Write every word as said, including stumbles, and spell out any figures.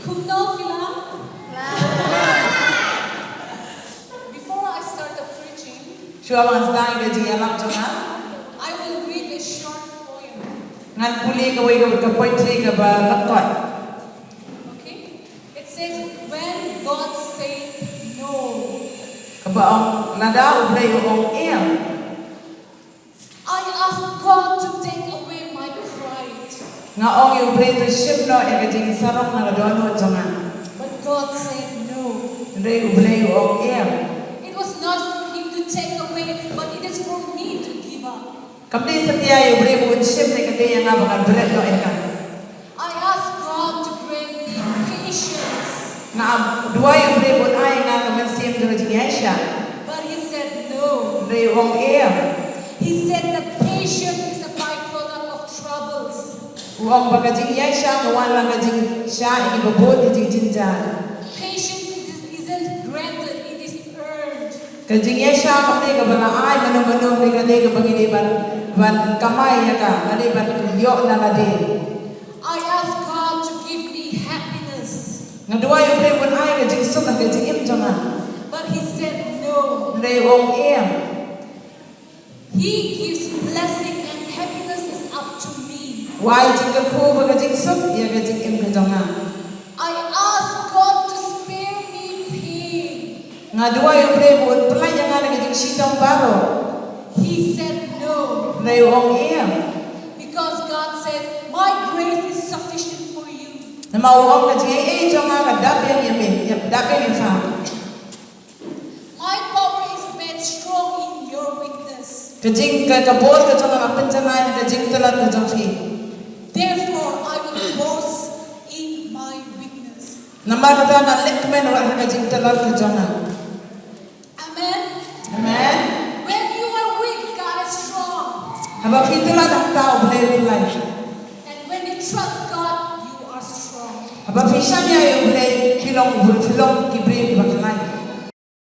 Kumno phi la? Before I start the preaching, shuwa ban sdang ka jingïalap jong nga, I will read a short poem. Ngan pule kawei ka, ka poetry kaba lyngkot. Okay? It says, "When God said no." Kaba ong, lada U Blei u ong em. I asked God to take away my pride. Nga ong ïa U Blei to shim noh ïa ka jingsarong na ka dohnud jong nga. But God said no. Hynrei U Blei u ong em. It was not for him to take away, but it is for me to give up. Kam dei satia ïa U Blei ba un shim, hynrei ka dei ïa nga ba ngan bret noh ïa ka. I asked God to grant me patience. Nga duwai ïa U Blei ba un ai ïa nga ka mynsiem jong ka jingïaishah. But he said no. Hynrei u ong em. He said that patience is a byproduct of troubles. U ong ba ka jingïaishah ka wan na ka jingshah ïa kiba bun ki jingjynjar. Patience is, isn't granted, it is earned. Ka jingïaishah kam dei kaba la ai mano mano, hynrei ka dei kaba ngi dei ban, ban kamai ïa ka, ka dei ban ïoh na lade. I ask God to give me happiness. Nga duwai ïa U Blei ba un ai ka jingsuk ha ka jingim jong nga. But he said no. Hynrei u ong em. He gives blessing and happiness is up to me. U ai jingkyrkhu bad ka jingsuk ïa ka jingim ka jong nga. I ask God to spare me pain. Nga duwai ïa U Blei ba un pyllait ïa nga na ka jingshitom baroh. He said no. Hynrei u ong em. Because God says, "My grace is sufficient for you." Namar u ong ka jingaiei jong nga ka dap biang ïa me, ka dap biang ïa pha. My power is made strong in your weakness. Ka jing, ka, ka bor ka jong nga nga pynjanai ha ka jingtlot ka jong phi. Therefore, I will boast in my weakness. Namar kata ngan leh kmen ruh ha ka jingtlot ka jong nga. Amen. Amen. When you are weak, God is strong. Haba phi tlot, hangta U Blei u pyllait. And when you trust God, you are strong. Haba phi shaniah ïa U Blei, phi long u, phi long ki briew kiba khlaiñ.